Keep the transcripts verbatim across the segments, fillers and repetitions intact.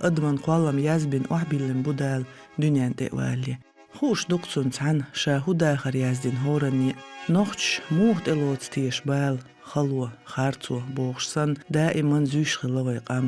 Адаман кхоллам язбина охьабиллина бу Дала дуьнен тӀе а валале. Хууш ду-кх цунна цхьанна ша хӀун дахар яздина хӀоранне а. Нохчаша муха тӀелоцу теша бала, хало, харцо бохуш санна, даиман зуьйш хилла вай къам.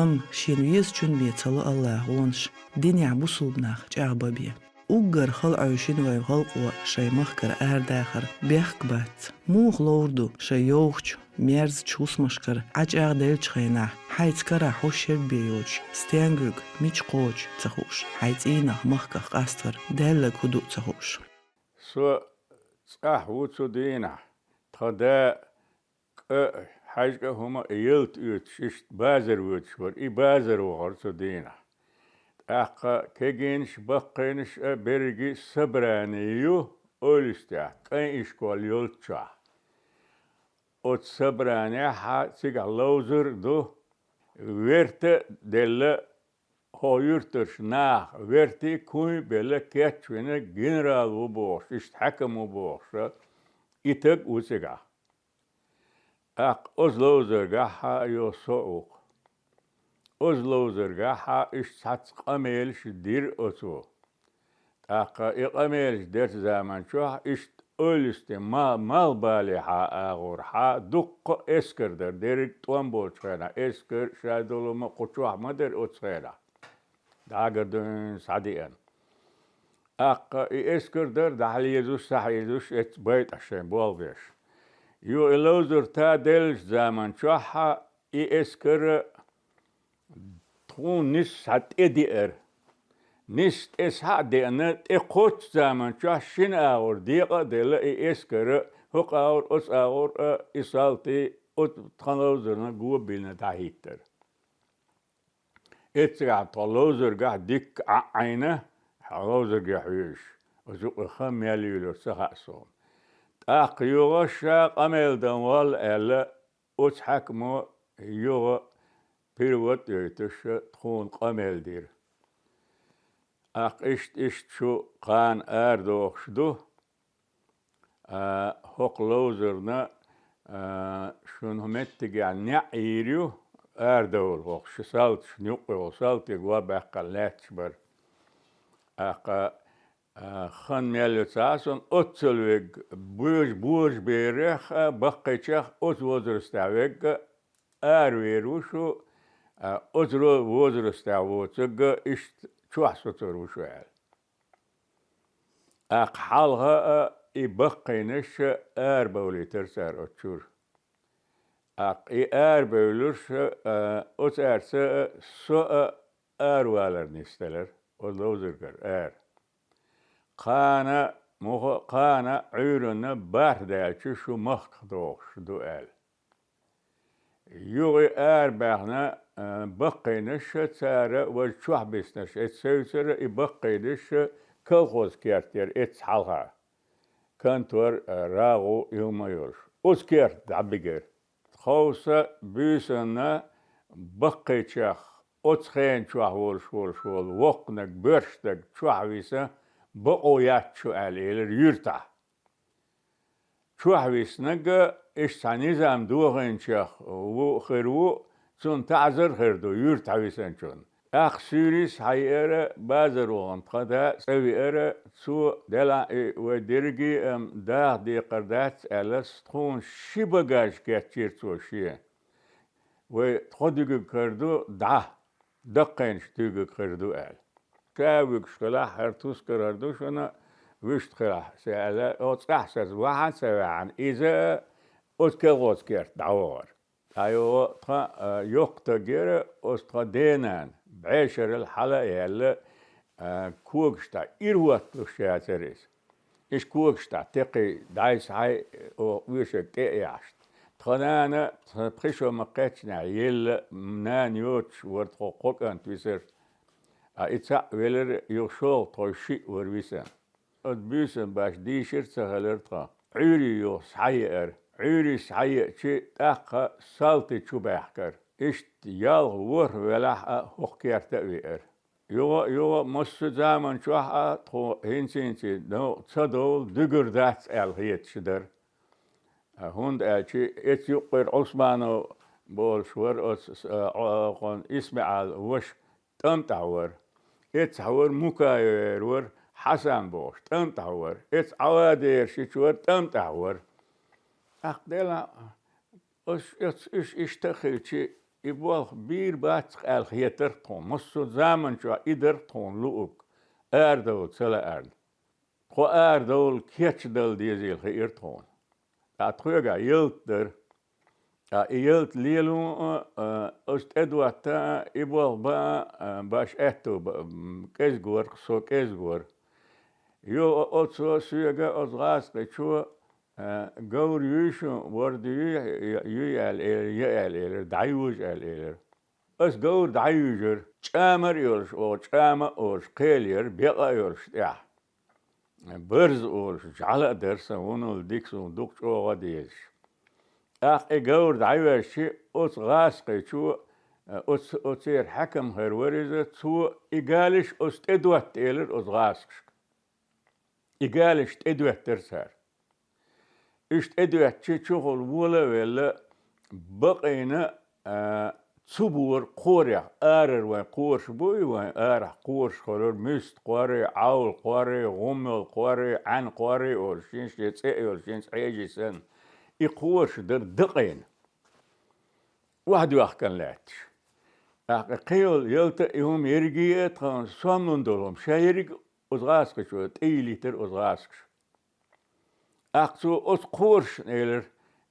Амма шена везачунна бен ца ло АллахӀа вонаш, динехь бусулба нах чӀагӀбан бен. Уггар хала Ӏуьйшина вайн халкъо шайн махкара арадахар бехк бац. Муха ловр ду шайн йовхачу, мерзачу хӀусамашкара Ӏа чӀагӀделлачу хенахь, хьайца карахь хӀун шерг бен йоцуш, стенгахь, мича кхочу ца хууш, хьайн цӀийнах махках къаствар даьлларг хӀун ду ца хууш? Со цӀахь ву цу дийнахь, тхан да кӀа а, хьаьжкӀа а хӀума а ялта оьцуш, иштта базар воьдуш вара. И базар вахара цу дийнахь. ТӀаккха кегийнаш а, баккхийнаш а, берриге а собрани ю Ойластехь, кӀайн ишкол йолччохь. Оцу собранехь а цигахь ловзар а ду, верта а делла, хӀокху юьртарчу наха вертий, куй а белла, кечвина, генерал ву бохуш, иштта хьаькам ву бохуш, и таг а ву цигахь. ТӀаккха оцу ловзаргахь а йо со а ву-кх. Оцу ловзаргахь а иштта цхьацца къамелаш дира оцо. ТӀаккха и къамелаш дечу заманчохь иштта Ойласте ма-, малхбалехьа агӀорхьа дуккха а эскар дара. Дерриг а тӀом болчу хенахь эскар, шадолу ма кху чохь ма дара оцу хенахь. ДӀагардуьйна схьадеана. ТӀаккха и эскар дара, дӀахьа лезаш, схьахьийзаш, эццу байтӀахь шайн болх беш. Юха и ловзар таделлачу заманчохь а и эскар тхуна нисса схьа тӀедеара. Нисса тӀе схьа а деана, тӀе кхоччу заманчохь шина агӀор декъа а делла, и эскар хӀокху агӀор, оцу агӀор а, и салтий оцу тхан ловзарна го а биллина дӀахӀиттара. Эццигахь тхо ловзаргахь дикка Ӏа а Ӏийна, хьан ловзарге хьоьжуш, оцу юкъа хан мел юьйлура ца хаьа суна. ТӀаккха юха ша къамел дан волла аьлла, оцу хьаькамо юха перевод а йойтуш, тхуна къамел дира. ТӀаккха иштта, иштта шу кхана арадохуш ду, а, хӀокху ловзарна, а, шуна хӀу меттигехь неӀ йийр ю, арадовла хӀокху ши салташна юккъе волу салтий го баьккхина лаьтташ бара. ТӀаккха, а, хан мел ю ца Ӏа суна, оццул верг божа-, божаберех а, баккхийчех оцу возрастехь верг а аравер ву шу, а, оцу ро-, возрастехь воцург а иштта чохь соцур ву шу аьлла. ТӀаккха хьалха а и баккхийнаш а арабовлийтара цара оцу чуьра. ТӀаккха и арабевлларш а, оцу аьрца а со а аравалар нисделара, оцу ловзаргара ара. Кхана, муха а кхана Ӏуьйранна бархӀ даьлча шу махках дохуш ду аьлла. Юха и арабаьхна, а, баккхийнаш а цара важа чохь биснарш эццевцара, и баккхийнаш а колхоз керт яра эццахь хьалха. Контор, а, рагӀу, юма йолуш. Оцу керта дӀабигира. Тховса буьйсанна баккхийчех оцу хенан чохь волуш волуш волу воккханиг, боьршниг чохь виса, бакъо яц шу аьлла элира юьртахь. Чохь виснарг а иштта цхьа низам дохийначех ву, хир ву, цунна таӀзар а хир ду юьртахь висанчунна. ТӀаккха суьйре схьаеара, базар вахана тхан да цӀа веара, цо делахь и вай дерриге а ам даха декхар дац аьлла, тхуна ши багаж кечйира цо шен. Вай тхо дуьгург хир ду дӀа, даккхийнаш дуьгург хир ду аьлла. Ша вуьгуш хилахь, хӀара тускар хир ду шуна, вуьшта хилахь, ша аьлла, оцу цӀахь саца вахьа а ца ваьхьана, иза оцу колхоза керта дӀавахара. Ткъа юха тхан, а, йоккха стаг яра оцу тхан денана, бӀешарал хьала а яьлла, а, когаш тӀехь ира хӀотталуш яцара иза. Иштта когаш тӀехь текхий дӀай-схьай оха оьшург тӀе а яхьаш. Тхан нана тхан пхи шо ма-кхеччинехь елла, нана йоцуш вара, тхо кхо кӀант висар. Ткъа и цхьаъ велира, юха шолгӀа тхой шиъ вара висина. Оцу буьйсанна башха дийшира ца хилира тхан. Ӏуьйре юха схьаеара. Ӏуьйре схьаеачи, тӀаккха салти чу баьхкара. Иштта ялх-ворхӀ велахь а хӀокху керта а веара. Юха а, юха а массо а заман чохь а тхо хӀинца-хӀинца новкъа ца довла, дуьгур дац аьлла хеташ дара. ХӀунда аьлча эцу юккъера Ӏусманов болуш вара оцу, а, Ӏо-, Ӏо-, Исмаил ваша, тӀам тӀехь вара. Эццахь вара Мукаев вара, Хьасан бохуш, тӀам тӀехь вара. Эццахь Ӏавадершича вара, тӀам тӀехь вара. ТӀаккха Дела, аш, аш, уьш иштта а хилча, и болх бийр бац аьлла хетара тхуна. Массо а заманчохь и дара тхуна луург, арадовла ца лаарна. Тхо арадовла кечдала дезийла хиира тхуна. Ткъа тхоьгахь ялта дара. Ткъа и ялта лело а, а, аш тӀедотта а, и болх бан а, а, баш аьтту ба-, м, кӀезиг вара, со кӀезиг вара. Йо, о-, оцо соьга, оцу гӀазкхичо, а, говр юй шун, ворда юй, юй аьлла элира, я аьлла элира, дӀайожа аьлла элира. Ас говр дӀайуьйжира, чӀамар а йолуш, оха чӀама а олуш, кхел яра, бекъа а йолуш тӀехь. Барз а олуш, жӀала а дара сан, вунулла дика суна дукха чӀогӀа а дезаш. ТӀаккха и говр дӀайоьжчи, оцу гӀазкхичо, оцу, оцеран хьаькам хир вара иза, цо и галиш оцу тӀе дотта элира оцу гӀазкхашка. И галиш тӀедоьттира цара. Уьш тӀедоьттичи чухула вола а велла, бакъийна, а, цу бора кхорех, арара вайн кхораш буй, вайн арахь кхораш хуьлура, муьста кхор а, Ӏовла кхор а, гӀуммал кхор а, Ӏаьн кхор а олуш, шен-шен цӀе а йолуш, шен цӀе хьежий санна. И кхораш дара дакъийна. Охьадоьхкана лаьтташ. ТӀаккха кхин йолу ялта а и хӀума ерриге а тхан сомнун долу хӀума, ша ерриг а оцу гӀазкхичо тӀейиллийтира оцу гӀазкхаша. ТӀаккха цо оцу кхорашна элира,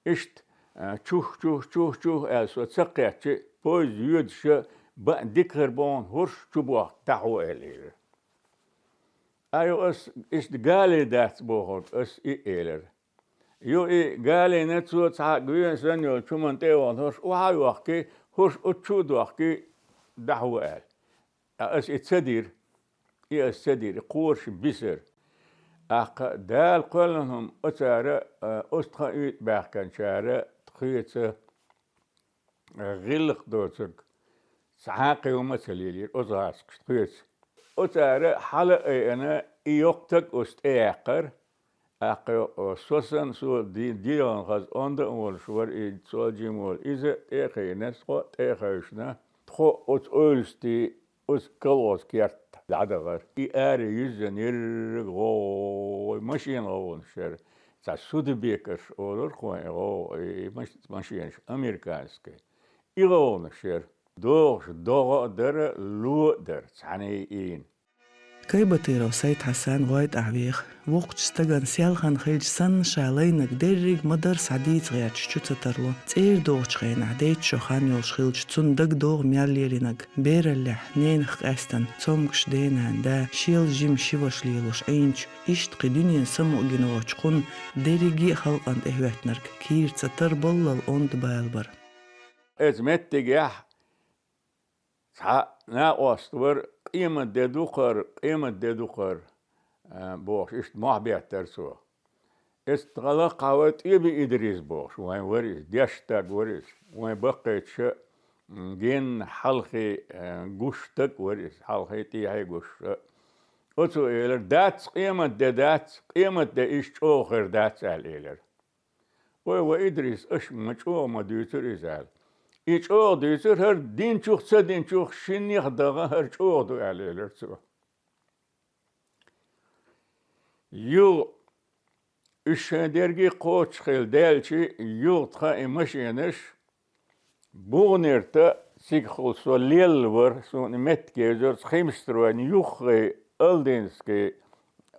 иштта, а, чух, чух, чух, чух аьлла, со ца кхетча, поезд йоьдуша, баа дика хир боху хӀорш чубохка дӀахьо аьлла элира. Ай, ас иштта гали дац бохург, ас и элира. Ю и галина цо цхьа гуьйна санна йолчу хӀуманна тӀе а вахана, хӀорш охьа а йохкий, хӀорш оцу чу а дохкий, дӀахьо аьлла. Ткъа ас и ца дира, и ас ца дира, и кхораш бисира. ТӀаккха Дала кхоьллина хӀума оцара, а, оцу тхан уьйтӀа баьхкинчара тхоьца гӀиллакх доцург цхьа а кхин хӀума а ца лелийра оцу гӀазкхашна тхоьца. Оцара хьала а айина, и йоккха стаг оцу тӀе яьккхира. ТӀаккха, о, со санна, со ди-, дегӀан хаза онда а волуш вара и цо жима волу. Иза тӀе а кхиъна, тхо а тӀе а хевшина, тхо оцу ойластий, оцу колхозан керта дӀадахара. И аре юьззина ерриг гӀой машина гӀовгӀанаш яра. Цхьа судебекерш олура кхуьнан и гӀо-, и маш-, машенаш, американский. И гӀовгӀанаш яра. ДогӀуш догӀа а дара, ло а дара, цхьаьний ийна. Кайбатыров Сайд-Хьасан гӀой тӀехь веха, вукхучу стагана селхана хилча санна, ша лайнарг дерриг ма-дарра схьадийца гӀерташ чу ца тарло. ЦӀера догӀучу хенахь, дейтта шо хан йолуш хилча, цунна дагадогӀу мел лелийнарг, бераллехь, ненах къаьстина, цомгуш ден-нана, да, шел жима ши ваша лелош Ӏийначу, иштта кхин дуьненан самукъа гина воцчу кхунна дерриге а халкъана тӀехӀоьттинарг, кийра ца тара баллал онда бала бара. Эцу меттигехь цхьа накъост вара, къемат де ду-кх хӀара, къемат де ду-кх хӀара, а, бохуш, иштта мохь беттара цо. Эцу тхан лакхахь вара ТӀоьби Идрис бохуш, вайн вара иза, дешна стаг вара иза. Вайн баккхийчу, м, генна хьалхе, а, гуш стаг вара иза, хьалхе, тӀехье гуш. Оцо элира: «Дац, къемат де дац, къемат де иштта чӀогӀа хир дац», — аьлла элира. Ой, ва Идрис, аша ма чӀогӀа ма дуьйцура иза аьлла. И чӀогӀа дуьйцура, хӀара динчух, ца динчух, шиннех а даха хӀара чӀогӀа ду аьлла элира цо. Юха уьш шайн дерриге а кхочушхилла даьлча, юха тхан и машенаш БугӀанерта, цигахула со лелла вара, суна и меттиг евзара, Химстройн юххе, Алдинский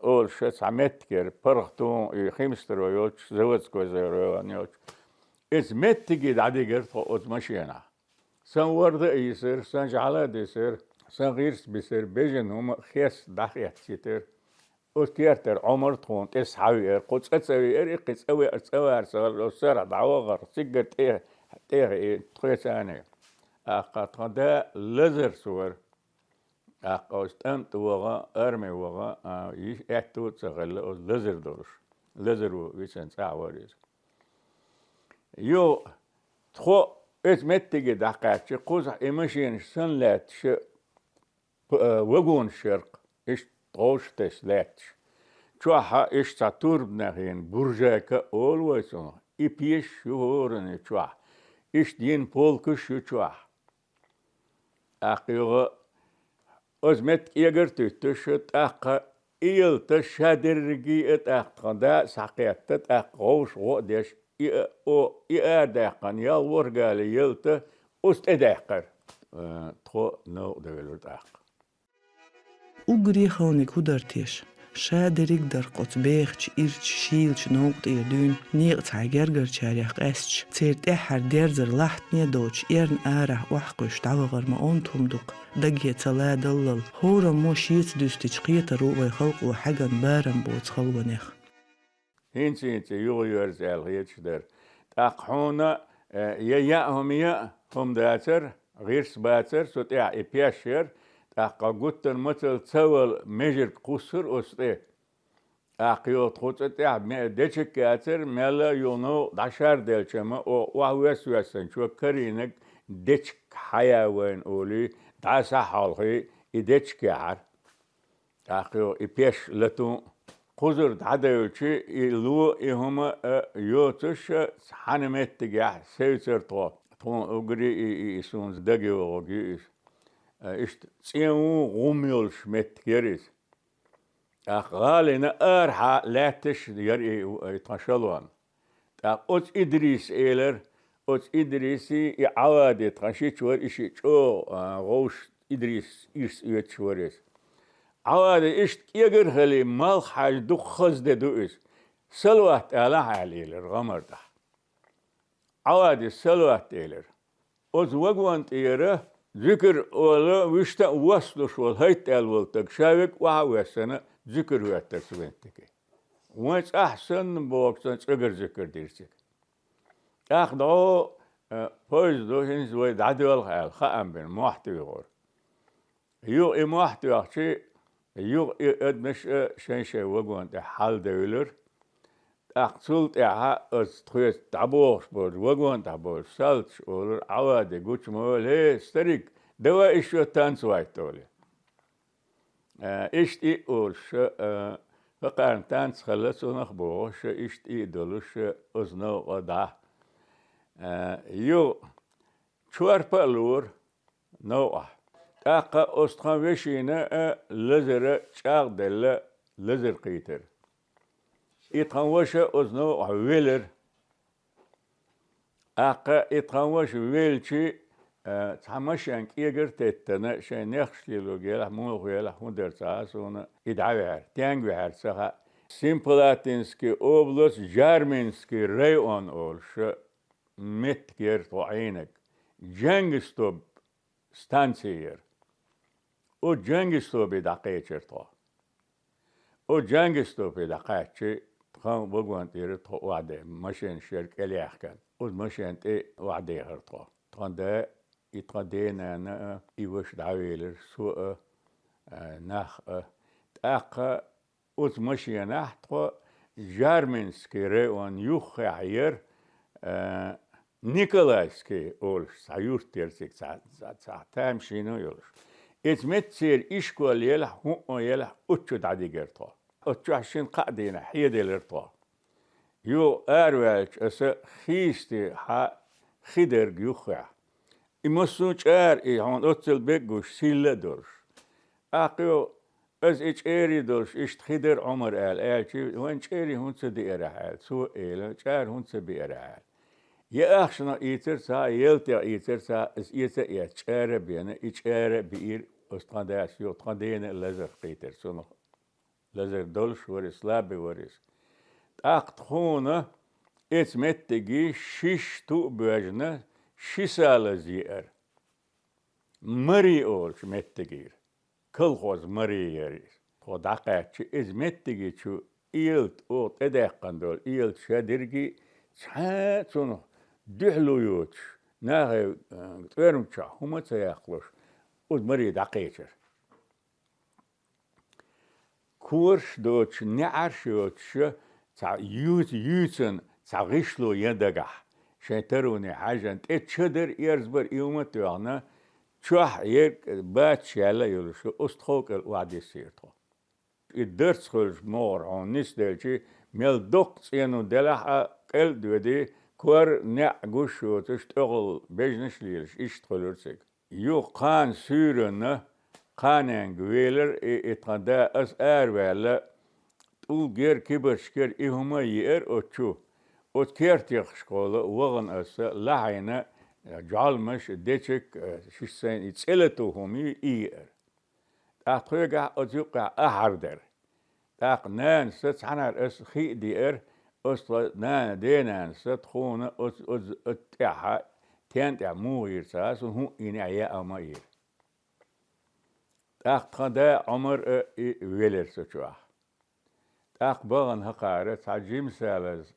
олуш цхьа меттиг яра, паргӀатон и Химстрой йолчу, заводской строй йолчу. Иза меттиге дӀадигира тхо оцу машенахь. Сан ворда а йисира, сан жӀала а дисира, сан гӀирс бисира, бежана хӀума а хесса дӀахеццийтира. Оцу кертара Ӏумар тхуна тӀе схьавеара, кху цӀа ца веара, и кхин цӀа веара, цӀа ваьра ца хилла, оцу сарахь дӀавахара, цигара тӀе-, тӀехиъна тхоьца а. ТӀаккха тхан да Лазарс вара. ТӀаккха оцу тӀамтӀа ваха, арме ваха, а, йиш аьтту а ца хилла, оцу Лазар долуш. Лазаро висина цӀахь вара иза. Юха тхо оцу меттиге дӀакхаьчча, кхузахь и машенаш санна лаьтташ, п-, э, вагонаш яра-кх, иштта тховш тесна лаьтташ. Чохь а иштта цхьа турбанах йина буржайка олу вай цунах, и пешаш ю хӀоранна чохь, иштта йина полкаш ю чохь. ТӀаккха юха Оцу метта кӀегар туьттуш, тӀаккха и ялта ша дерриге а тӀаккха тхан да а схьакхетта, тӀаккха гӀовша гӀо а деш, и а, о, и арадаьккхина, ял ворхӀ гали ялта оцу тӀе даьккхира. Э, тхо новкъа девлира тӀаккха. Уггаре ханиг хӀун дара теша? Ша дерриг а дара оцу бехачу, ирчу, шийлачу новкъа тӀера дуьйна, некъаца гергарчарех къаьсташ, церан тӀаьххьара дерзар лахьтане а доцуш, эрна арахь охьакхуьйсуш дӀавахар ма онда хӀума ду-кх, даге ца ладаллал, хӀораммо шеца дуьстича кхетаро вай халкъо хьегна барам боцу халонех. ХӀинца-хӀинца юха йоьрзу аьлла хеташ дара. ТӀаккха хьуна, э, я яа хӀума яа хӀума дацара, гӀирс бацара, цу тӀехь и пеш яра, тӀаккха гуттар а мацалла ца вала межарг кхуссура оцу тӀе. ТӀаккха юха тхо цу тӀехь ме-, дечиг яцара, мелла а юха новкъа дӀашарделча ма, о, охьавоьсса-воьссанчо карийнарг дечиг хьая вайна олий, дӀа схьахьолхий, и дечиг яхьара. ТӀаккха юха и пеш латун а, кхузара дӀадевлчи, и ло, и хӀума а йоцуш, цхьана меттигехь севцара тхо. Тхуна уггаре и, и, и суна дага йогӀург ю иза. Иштта цӀен ву гӀум йолуш меттиг яра иза. ТӀаккха гӀалина арахьа лаьтташ яра и, и тхан шалон. ТӀаккха оцу Идриса элира, оцу Идриси и Ӏавади тхан шича вара, и шиъ чӀогӀа, а, гӀовш Идрис ирс оьцуш вара иза. Ӏавади иштта кӀегар а хилий, малх хьаьжна дукха хаза де ду иза. Салават алахьа аьлла элира гӀамар тӀехь. Ӏавади салават элира. Оцу вагон тӀера зуькар олу вуьшта а воссалуш волу хӀайтта аьлла волу стаг ша верг охьа а воьссина, зуькар хӀоьттира цу меттиге. Вайн цӀахь санна бохучун цӀегара зуькар дира цига. ТӀаккха дӀо, э, поездо хӀинца вай дӀадоьлху аьлла, хаам бина, мохь туьйхира. Юха и мохь тоьхчи, юха и адамаш а шайн-шайн вагон тӀе хьаладевлира. ТӀаккха цул тӀаьхьа оцу тхоьца дӀабохуш болчу вагон тӀехь болчу салташа олура Ӏаваде гучу ма вала: «Хей, старик, давай ещё танцевать», — олий. Э, иштта и а олуш, э, хӀокхарна танц хилла цунах бохуш, иштта и а долуш, оцу новкъа дӀа. Э, юха чорпа а лора новкъахь. ТӀаккха оцу тхан вешина а лазара чӀагӀделла лазар кхийтира. И тхан ваша оцу новкъахь велира. ТӀаккха и тхан ваша велчи, а, цхьа машен кӀегар а теттана, шайн нехаш лело гелахь, муха елахь, хӀун дара ца хаьа суна, и дӀавихьара, стенга вихьара ца хаьа. Симпалатинский область, Джарминский район олуш меттиг яра тхо Ӏийнарг. Джангистоб станци яра. Оцу Джангистобе дӀакхечира тхо. Оцу Джангистобе дӀакхаьччи, тхан вагон тӀера тхо охьаде-, машенаш яра кӀелъяьхкина. Оцу машен тӀе охьадехира тхо. Тхан да, и тхан денана а, и ваша дӀавелира, со а, а, нах а. ТӀаккха оцу машенахь тхо Джарминский район юххехь яра, а, Николаевский олуш цхьа юрт яра цига, цхьа, цхьа, цхьа тамашийна а йолуш. Эца меттера ишкол елахь, хӀуъа елахь, оцу чу дӀадигира тхо. Оцу чохь шина-кхаа дийнахь хьеделира тхо. Юха араваьлча аса хийсти хьа хи дерг юххехь. И массо а чӀара, и хьуна оццул беггуш, силла а долуш. ТӀаккха юха аса и чӀерий долуш, иштта хи дара Ӏумар аьлла аьлчи, вайн чӀерий хӀунда ца деарахь аьлла, цо а элира, чӀара хӀунда ца беарахь аьлла. Я ахчанах ийцира цхьа, я ялтех ийцира цхьа, аса эца а эцна, чӀара а бена, и чӀара а биира, аса тхан дас юха тхан дена а лазар кхийтира цунах. Лазар долуш вара иза, слабый вара иза. ТӀаккха тхуна эца меттиге шиш ту а боьжна, ши са лаза еара. Мари олучу меттигера. Колхоз Мари яра иза. Тхо дӀакхаьчча, иза меттиге чу и ялта оха тӀедаьккхина долу, и ялта ша дерриге а цхьа а цунах дуьхьало йоцуш, нахе, а, тӀоьрмачохь хӀума а ца яккхалуш, оцу Мари дӀакхечира. Кораш доцуш, неӀарш йоцуш, цхьа юьйц-, юьйцина цхьа гӀишло ян дагахь, шайн таруне хьаьжжина, тӀе чадар, эрзабар и хӀума а тоьхна, чохь ерг бацаш яьлла а йолуш, оцу тхов кӀел охьадиссийра тхо. И дарц хуьлуш могӀара хьуна нисделчи, мел доккха цӀено делахь а, кӀел а доьдий, кор, неӀ гуш йоцуш, тӀехула бежнаш а лелаш, иштта хуьлура цига. Юха кхана суьйранна Кханенга велар и, и тхан да, ас араваьлла, тӀулгера, кибаршкера и хӀума а еар оцу чу. Оцу кертехашкахула вахана аса, лахьийна, жолмаш, дечиг, шиш сайна и цӀе лато хӀума и еар. ТӀаккха тхоьгахь оцу юккъехь ахьар дара. ТӀаккха нанас цхьанхьара ас хи а деара, ас тхан нана, денанас тхуна оцу, оцу, оцу тӀаьхьа, тен тӀехь муха йира ца, ас хӀун а йина яа ма йира. ТӀаккха тхан да Ӏумар а и велира со чохь. ТӀаккха бахана хӀокхара цхьа жимсалаза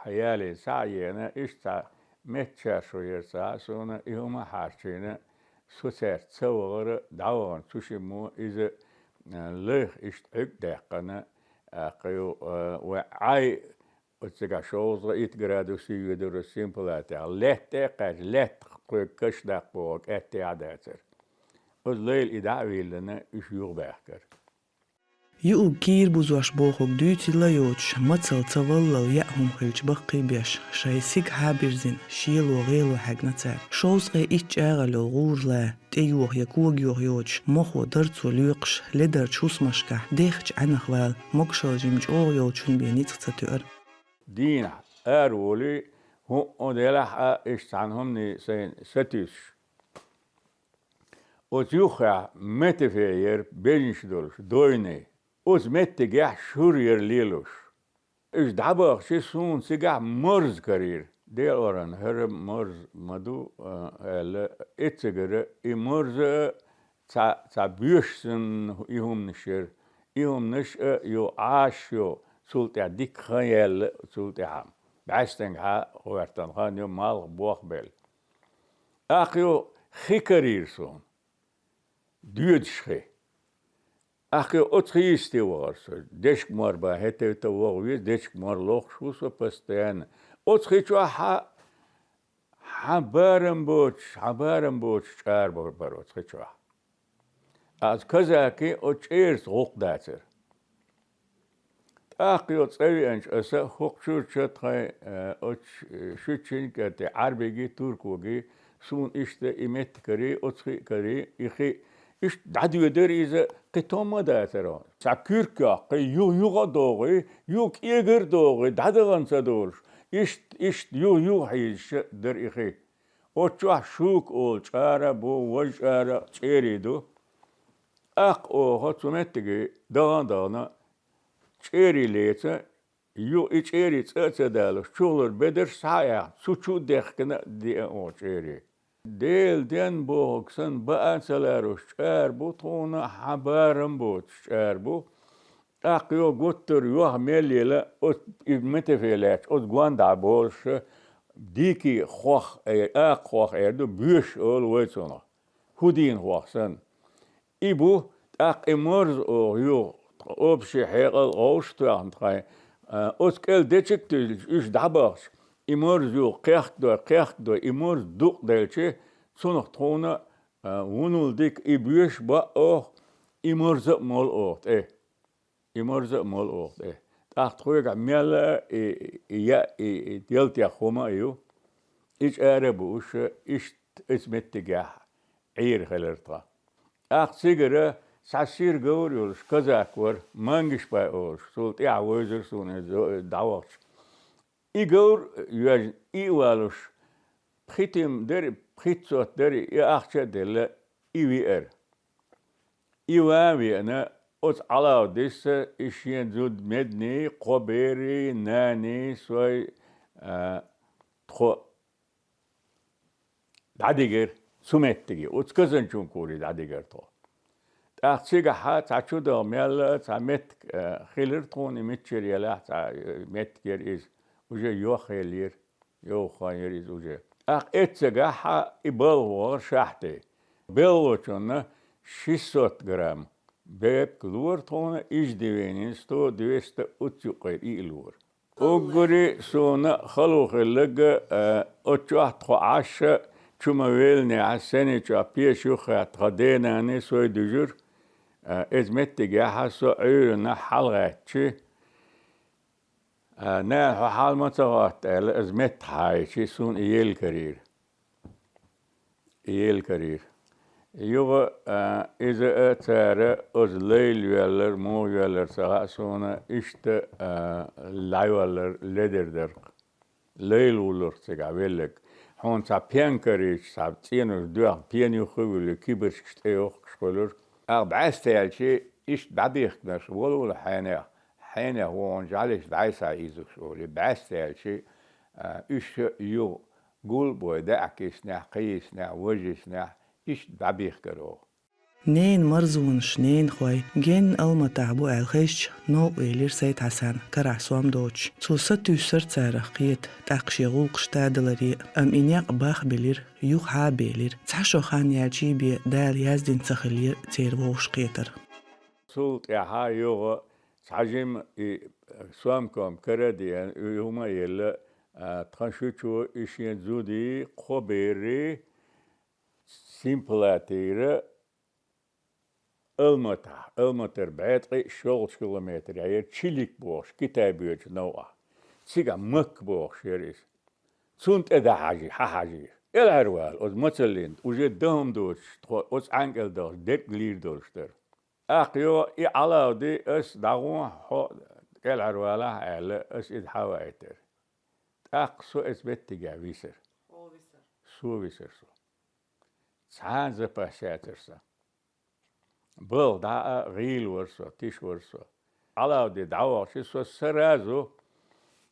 хьаялийна схьа а еана, иштта цхьа метташаьршо яра цхьа а суна, и хӀума а хьарчийна, со цаьрца ца вахара, дӀавахана цу шиммо иза, а, лайх иштта Ӏуьг а даьккхина, а, кхайо, а, вай Ӏай, оццигахь шовзткъе итт градус йоьдура симпалатехь, лаьтта тӀе а кхаьчна, лаьтта кхоьга каш даккха бохург аьттехьа а дацара. Оцу лайла и дӀа а виллина, уьш юхабаьхкира. Юург кийра бузош бохург дуьйцийла йоцуш, мацалла ца валлал яа хӀума хилча баккхий беш, шайн сигахьа а бирзина, шело, гӀело хьаьгна цара. Шовзткъе итт чӀагӀалла йолу гӀура лан, тӀе йоха я кога йоха йоцуш, мохо дарцо лоькхуш, ледарчу хӀусамашкахь, дехачу Ӏаьнах вала, могашалла жима чӀогӀа йолчун бен ницкъ ца тоьара. Дийнахь араволий, хӀуъа делахь а, иштта цхьана хӀуманийн сайна сатуьйсуш. Оцу юххехь Метефе яра бежнаш долуш, дойне. Оцу меттигехь шура яра лелош. Уьш дӀабахча, суна цигахь марза карийра. Делахь орана, хӀара марза ма ду, а, аьлла, эццигара и марза а цхьа, цхьа боьш санна и хӀуманаш яра. И хӀуманаш а йо, Ӏаш йо, цул тӀаьхьа дика хан яьлла, цул тӀаьхьа бӀаьстенгахьа гӀоьртан хан йо, малх бохбелла. ТӀаккха йо, хи карийра суна. Доьдуш хи. ТӀаккха оцу хи йисте вахара со. Дечиг-мор бан хӀетта-витта ваха веза, дечиг-мор лохуш ву со постоянно. Оцу хи чохь хьан, хьан барам боцуш, хьан барам боцуш чӀара бара, бара оцу хи чохь. Аса казаки оцу чӀераца гӀуллакх дацара. ТӀаккха йо цӀа веанчу аса хӀокху чуьрча тхайн, э, оцу, э, шуьчинга а тӀе Ӏаьрбиги, туркоги суна иштта и меттиг карий, оцу хи а карий, и хи иштта дӀадоьдара иза, кхин томма а дацара. Цхьа куьрк йоккхий, юха-юха а догӀий, юха кӀегар а догӀий, дӀадахана ца долуш, иштта, иштта юха-юха хьийзаш дара и хи. Оцу чохь Шука олу чӀара а бу, важа чӀара а, чӀерий ду. ТӀаккха оха цу меттиге дахана а дахана, чӀерий леца, юха и чӀерий цӀа а ца далуш, чухула бедарш схьа а яьхна, цу чу а дехкина а деана оха чӀерий. Делан денна бохург санна, баа а ца ларош чӀара бу, тхуна хьан барам боцуш чӀара бу. ТӀаккха йо гуттар а йох мел яла, оцу и Метефе лаьтташ, оцу гонна дӀа болуш, дикий хох эр, акха хох эр ду, боьш олу вай цунах. ХӀудийна хох санна. И бу, тӀаккха и марза оха юха, тхан общий хьекъал а вовшах а тоьхна тхайн, а, оцу кӀел дечиг а туьйлуш, уьш дӀабахча, и марза юха кхехкадой, кхехкадой, и марза дукъ делча, цунах тхуна, а, вунула дика и боьш баъ оха, и марза а молу оха тӀе. И марза а молу оха тӀе. ТӀаккха тхоьгахь мелла а и, и яа, и, и ялтех хӀума а ю. И чӀара а бууш, иштта оцу меттигехь Ӏийр хилира тхан. ТӀаккха цигара цхьа сира говр а йолуш казак вара, Мангишбай олуш, цул тӀаьхьа вевзара суна иза дӀавахча. И говр а йоьжна, и а валуш, пхи тима дара, пхи цот дара, и ахча а делла, и веара. И ван а веана, оцу Ӏалавдиса и шен зуда Медни, кхо берий, наний, сой, а, тхо дӀадигира цу меттиге, оцу Казанчункуре дӀадигира тхо. ТӀаккха цигахьа цхьа чу даха мелла а цхьа меттиг, а, хилира тхуна, и миччара елахь цхьа, а, меттиг яра иза, уже йохъеллера, йовха хан яра иза уже. ТӀаккха эццигахьа и балха вахара Шахьте. БелгӀачунна шестьсот грамм бепиг лора тхуна, иждивенин сто-двести уццу юккъера и а лора. Уггаре суна хало хилларг, а, оцу чохь тхо Ӏаш чу ма веллинехь, сенечохь пеша юххехь тхан денани сой дуьжура, а, иза меттигехь со Ӏуьйранна хьалагӀаьттича, а, нана, хьо хьал ма ца гӀотта аьлла, иза метта хьаийча, суна и елла карийра. И елла карийра. Юха, а, иза а цара, оцу лайла йоьллар, муха йоьллар ца хаьа суна, иштта, а, дӀайоьллар ледара дарх. Лайла вуллурх цигахь велларг. Хьуна цхьа пенкарийча, цхьа цӀенош доьхна, пена юххе а вуьллий, кибарчаш тӀейохкуш хуьлура. Ахьа бӀаьста яьлча, иштта дӀабихкинарш волавала хьенех, хьенех вон жӀалиш дӀай схьаийзуш олий, бӀаьста яьлча, а, уьш а юха гул а бой, даьӀахк йиснехь, кхин йиснехь, важа йиснехь, иштта дӀабихкара оха. Ненан марзонаш, ненахой генна Алматахь бу аьлла хезча, новкъа елира Сайд-Хьасан, карахь сом доцуш. Цо сатуьйсура царах кхета, тӀаккха шен гӀуллакхаш тадаларе, амма и некъ бахбелира, юха хьа а белира. Цхьа шо хан яьлчий бен Дала яздина ца хиллера церан вовшахкхетар. Цул тӀаьхьа юха цхьа жима и сом-ком кара а деана, и хӀума а елла, а, тхан шучо и шен зудий, кхо берий, Симпалатера Алматахь, Алматара бӀе ткъе шолгӀачу километр яра Чилик бохуш, Китай боьдучу новкъахь. Цигахь Макка бохуш яра иза. Цунна тӀе дӀахьажий, хьахьажий. КӀелхьарвала, оцу мацаллина, уже дан хӀума доцуш, тхо оцу ӀаьнкӀал дахча дерг лийр долуш дара. ТӀаккха йо, и Ӏалавди ас дӀагӀо, хьо кӀелхьарвалахь аьлла, ас иза хьаваийтира. ТӀаккха со эцу меттигехь висира. Со висира со. Цхьа а запас яцара сан. Балха дӀа а гӀийла вара со, тиша вара со. Ӏалавди дӀавахча, со сразу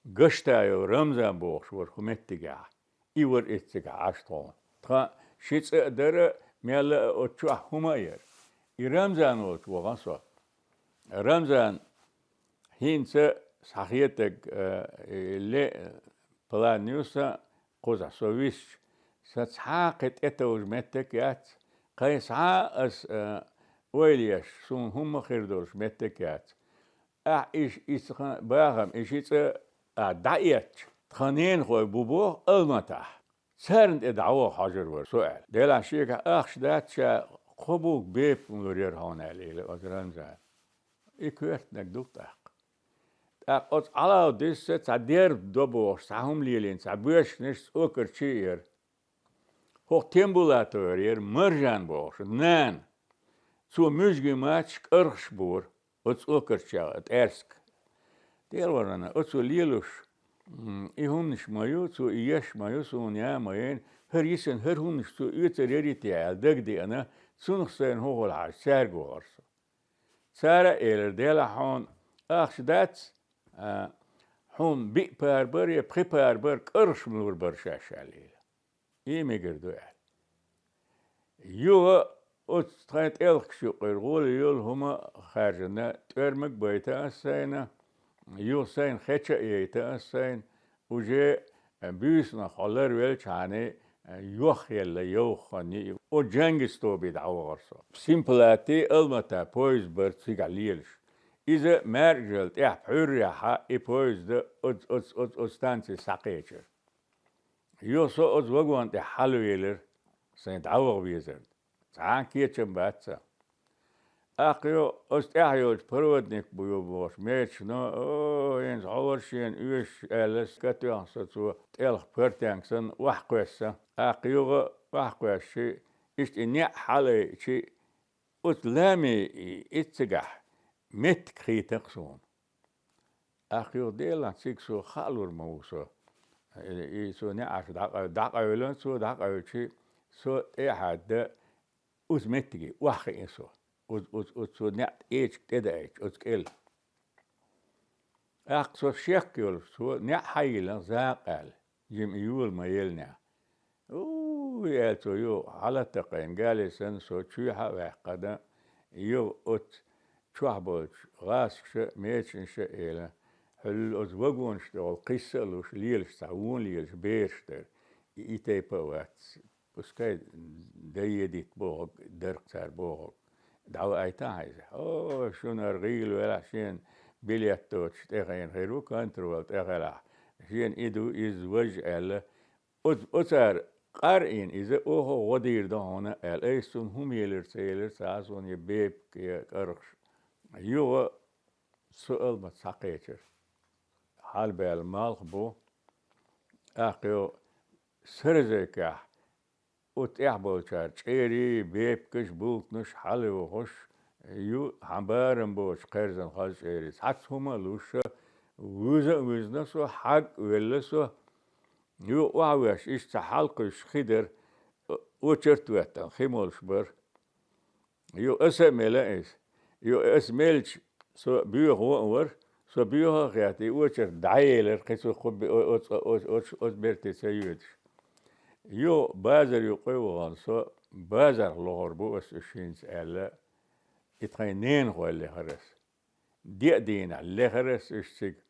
Гаштаев Рамзан бохуш вара кху меттигехь. И вара эццигахь Ӏаш тхуна. Тхан ши цӀа а дара, мелла а оцу чохь хӀума а яра. И Рамзан волчу вахана со. Рамзан хӀинца схьахетаг, э, ле, план ю сан, кхузахь со висча, сан цхьа а кхин тӀетовжа меттиг а яц, кхин схьа а ас, э, ойла еш, суна хӀумма а хир долуш меттиг а яц. Ахь иш, и цхьа бахам, и ши цӀа а дӀаэцча, тхан ненахой бу боху Алматахь. Царна тӀе дӀаваха хьожур вара со аьлла. Делахь шегахь ахча дац ша, кхо буг бепиг лур яра хьуна аьлла, элира оцу Рамзана. И коьртаниг ду тӀаккха. ТӀаккха оцу Ӏалавдиса цхьа дерба до бохуш, цхьа хӀума лелийна, цхьа боьшканаш цӀокарчий яра. ХӀокху Тембулатовера яра Маржан бохуш, нана. Цо муьжгийн мачаш, кӀархаш бора. Оцу цӀокарчех, тӀаьрсиг. Делахь варана, оцо лелош, м, и хӀуманаш ма ю, цо и еш ма ю, суна яа ма яйна, хӀара йисина, хӀара хӀуманаш цо оьцур ярий те аьлла дагадеана, цунах сайна хӀун хуьлу хьажа, цаьрга вахара со. Цара а элира, делахь хьуна ахча дац, а, хьуна биъ пара бара, я пхи пара бара, кӀархаш ма лур бара шаьш аьлла. И мегар ду аьлла. Юха оцу тхайн тӀелхаш юккъера гӀоли йолу хӀума хаьржина, тӀоьрмаг а байта ас сайна, юха сайна хеча а яйта ас сайна, уже буьйсанах хьо ларвелчхьана, йохъелла йовханний, оцу Джангис тоби дӀавахара со. Симпалати Алмата поезд бара цигахь лелаш. Иза маьркӀажалла тӀехь пхьуьррехьа и поезда оцу, оцу, оцу, оцу станци схьакхечира. Юха со оцу вагон тӀе хьалавелира, сайн дӀаваха везарна. Цхьа а кечам бац сан. ТӀаккха юха оцу тӀехь йолчу проводник бу ю бохуш, мечано, о, хӀинца хьо вара шена оьшуш аьлла, катоьхна со цо тӀелха партенг санна охьакхоьссина. ТӀаккха юха охьакхоьссича, иштта и неӀ хьалаайича, оцу лами и, и цигахь меттиг хийтира суна. Ахь юха делахь, цига со хаалур ма ву со. И, и со неӀарш дӀакъа-, дӀакъевлина, цо дӀакъевлича, со тӀе а хьаьдда, оцу меттиге охьахиъна со. Оцу, оцу, оцу цо неӀ тӀечиг тӀедаийтича, оцу кӀел. ТӀаккха со шек йолуш, цо неӀ хьайиллина закъа аьлла, жима и йола ма еллинехь. Уй, аьлла цо, юха хьалатакхийна, гали санна, со чоьхьа а ваьккхина, юха оцу чохь болчу гӀазкхаша а, мечанаша а элира, хьуьлла оцу вагонаш тӀехула кхисса а луш, лелаш цхьа вон лелаш бераш дара. И, и тайпа а вац, пускай доедет бохург, дарх цара бохург. ДӀаваийтахьа иза. О, шуна хӀара гӀийла велахь, шена билет доцуш тӀехийна хир ву, контроль тӀехилахь. Шена и ду, иза важа аьлла, Оц-, оцара къарйина иза, оха гӀо дийр ду хьуна аьлла, айса цунна хӀума елира, ца елира, ца а суна я бепиг, я кӀаргӀаш. Юха со Алмат схьакхечира. Хьалабаьлла малх бу. ТӀаккха юха Сарезойкахь оцу тӀехь болчара чӀерий, бепкаш, бултанаш хьалайохуш ю, хьан барам боцуш кхерзина хаза чӀерий. Цхьацца хӀума а луш, вуьза а вуьзна со, хьаг а велла со, юха охьавоьжча, иштта цхьа хьалакхуьссуш хи дара, о-, очерт а хӀоьттина, хи молуш бара. Юха аса а мела иза. Юха аса мелча, со боьха ван а вара, со боьха а хетта, и очерт дӀаелира, кхин цу кху бе-, о-, оцу, оцу, оцу, оцу берте ца йоьдуш. Юха базар юккъе а вахана, со базарх лохур бу аса уьш хӀинца аьлла, и тхайн ненахой лехара аса. Деа дийнахь лехара аса уьш цига.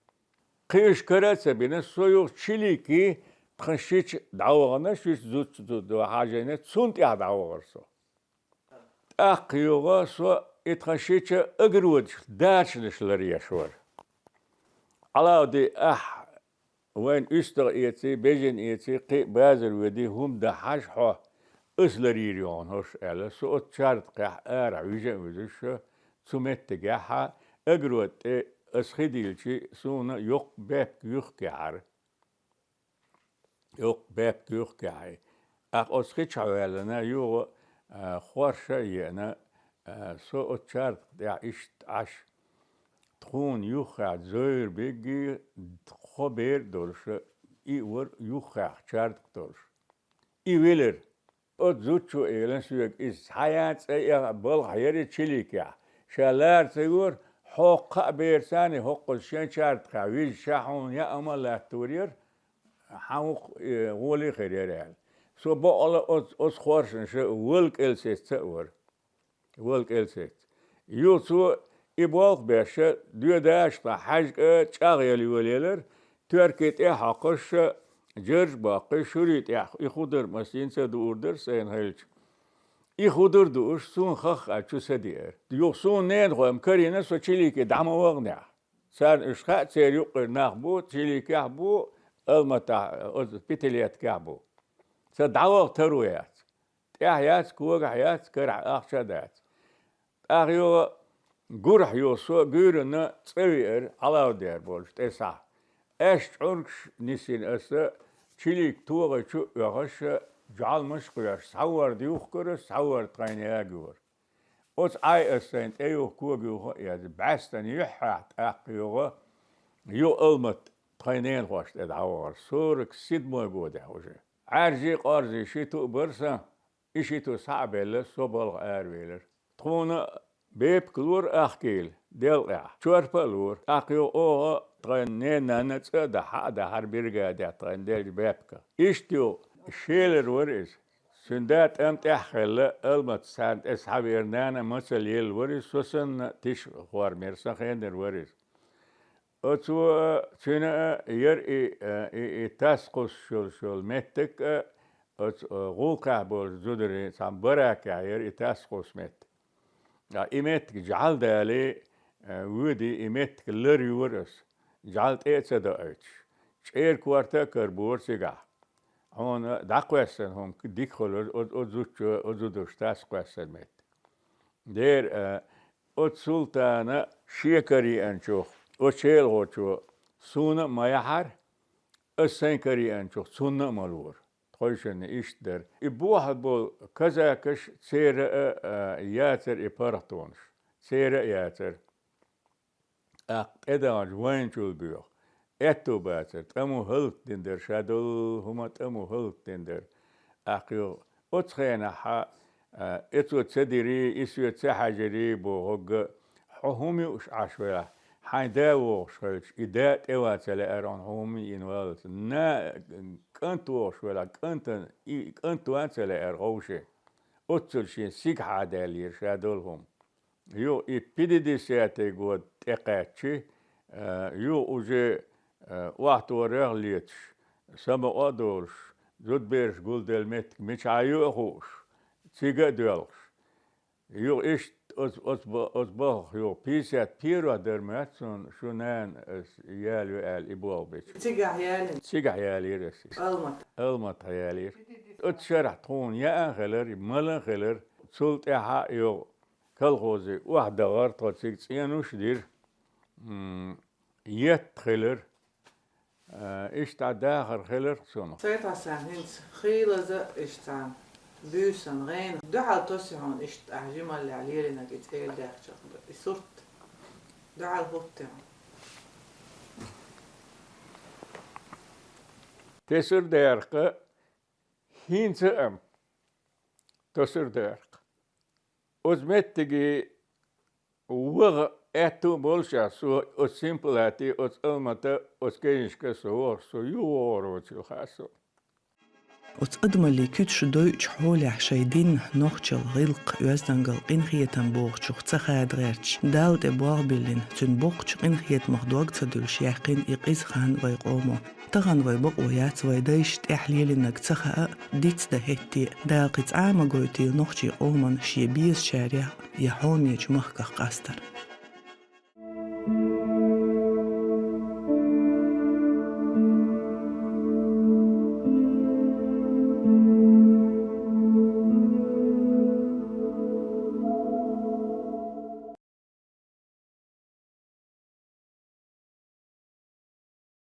Кхин уьш кара а ца бина, со юха Чилики тхан шича дӀавахана, шича зудчо зуда хьажийна, цунна тӀехь дӀавахара со. ТӀаккха юха со и тхан шича огородаш, дачанаш ларъеш вара. Ӏалавди, ахь вайна уьстагӀ эций, бежана эций, кхин а базар воьдий, хӀума дан хьажа хьо, аса ларйийр ю хьуна хӀорш аьлла, со оцу чардакхехь арахь вижа а вуьзуш, цу меттигехь огород тӀе аса хи дийлча, суна йоккха бепка юхкехьара. Йоккха бепка юхкехьий. ТӀаккха оцу хи чу ваьллина, юха, а, хорша а еана, а, со оцу чардакх тӀехь иштта Ӏаш, тхуна юххехь зовр бегий, кхо бер а долуш, и а вара юххехь чардакх долуш. И велира. Оцу зудчо элира соьга иза: «Хьан ян цӀе а балхахь яра и Чиликехь. Ша лара ца йора, хьо кхаа берца а хӀокхуза шен чардакхехь вижча, ша хьуна яа а ма латтор яра, хьан вукху, э, гӀоли а хир яра», — аьлла. Со бакъала оц-, оцу хоршанаш вала кӀел сецна а вара. Вала кӀел сецна. Юха цо и болх беш, доьдаш ткъа хьаьжкӀа чӀагӀъяла йолаелира, тоьрки тӀе а хьокхуш, жарж а боккхий, шуьри тӀехь и худар массийна ца дуур дара сайна хилча. И худар дууш, суна хахха чу са деара. Юха суна ненахой-м карийна, со Чилики дӀа ма ваханехь. Царна уьш хаьа, церан юккъера нах бу, Чиликехь бу, Алматахь, оцу Пятилеткехь бу. Сан дӀаваха таро яц. ТӀехь яц, когахь яц, карахь ахча а дац. ТӀаккха юха гурахь юха со гуьйранна цӀа веара, Ӏалавдера болчу тӀе схьа. Аьшка чӀургаш нисйина аса, Чилик тогӀи чу а оьхуш, жӀалмаш а кхоьхьуш, схьаворда юхкара, схьаворда тхайна ягайора. Оцу Ӏай аса сайна тӀе юха кога юха а еза, бӀаьстана юьххьехь тӀаккха юха, юха Алмат тхайн ненахошна тӀе дӀавахара, сорок седьмой годехь уже. Ӏаьржий а, къорзий ши ту а бара сан, и ши ту схьа а белла, со балха аравелира. Тхуна бепка лора ахкийла, делкъехь, чорпа а лора. ТӀаккха юха оха тхайн ненан нанна цӀа а дахьа, хьа а дахьара биргадехь тхайн делча бепка. Иштта юха шелар вара иза. Цуьнан да тӀам тӀехь а хилла, Алмат царна тӀе схьавеара, нана а мацалла елла вара иза, со санна тиша хормера, сан хенара вара иза. Оцо а, цуьнан а яра и, а, и, и тас кхуссуш йолуш йолу меттиг а, оцу, а, гӀуллакхехь болчу зударийн цхьана баракехь яра и тас кхуссу меттиг. Ткъа и меттиг жӀаьла далий, а, воьдий, и меттиг лар йора аса, жӀаьла тӀе а ца доуьйтуш. ЧӀеран корта а карабора цигахь. Хьуна дӀакхоьссина хӀума дика хуьлура, оцу, оцу зудчо, оцу зударша тас кхоьссина меттиг. Дера, а, оцу Султана шен кара еанчух, оцу шелахочо суна а ма яхьара, аса сайн кара еанчух цунна а ма лора. Тхойшинна иштта дара. И бохьа болу казакаш, церан а, а, яцара и паргӀатонаш. Церан а яцара. ТӀаккха тӀедаханчу вайначул боьха. Аьтту бацара, тӀамо хӀаллакдина дара, ша долу хӀума тӀамо хӀаллакдина дара. ТӀаккха юха оцу хенахь, а, эцо ца дирий, и соьца ца хьаьжирий бохург, хьо хӀума юуш Ӏаш велахь, хьайн да вогӀуш хилча, и да тӀе ван ца лаьара хьуна хӀума йина валлалц. На, кӀант вогӀуш велахь, кӀантан, и кӀант ван ца лаьара ховши. Оццул шен сигахьа даьллера ша долу хӀума. Юха и пятидесятый год тӀекхаьччи, а, юха уже, а, охьаторех а леташ, самукъа а долуш, зудбераш гулделла меттиг мичахь ю а хууш, цига а доьлхуш. Юха иштта оцу, оцу ба-, оцу бахах юха пятьдесят первый дара моьтту суна, шун нана ас яла ю аьлла и болх бича. Цигахь ялийна? Цигахь ялийра ас иза. Алмат? Алматахь ялийра. Оцу шарахь тхуна яа а хилар, мала а хилар, цул тӀаьхьа а юха колхозе охьадахар, тхо цига цӀенош а дира, м, етт хилар, а, иштта дахар хилар цунах. Сайд-Хьасан, хӀинца хийлаза иштта цхьана Буьйсан гӀенах дуьхьал тосий хьуна иштта ахь жималлехь лелийнарг и цӀе даьхча, и сурт? Дуьхьал хӀуттий хьуна? Тесар деркъа, хӀинца а тосар деркъа. Оцу меттиге ваха аьтту а болуш а, со оцу Симпалати, оцу Алмата, оцу книжка со вахар, со юха вогӀур ву цу хаа со. Оцу адамаллин куьцаш дойучу хьолехь шайн дин, нохчалла гӀиллакх, оьздангалла, къинхетам бохучух ца хада гӀерташ, Далла тӀе болх биллина, цуьнан боккхачу къинхетамах дог ца дуьллуш яьккхина и къиза хан вайн къомо. Тахана вай бакъо яц вайн дайша тӀехь лелийнарг ца хаа а, дицдан хӀетте а, Дала кхин цкъа а ма гойтийла нохчийн къоман шен безачарех я хьомечу махках къастар.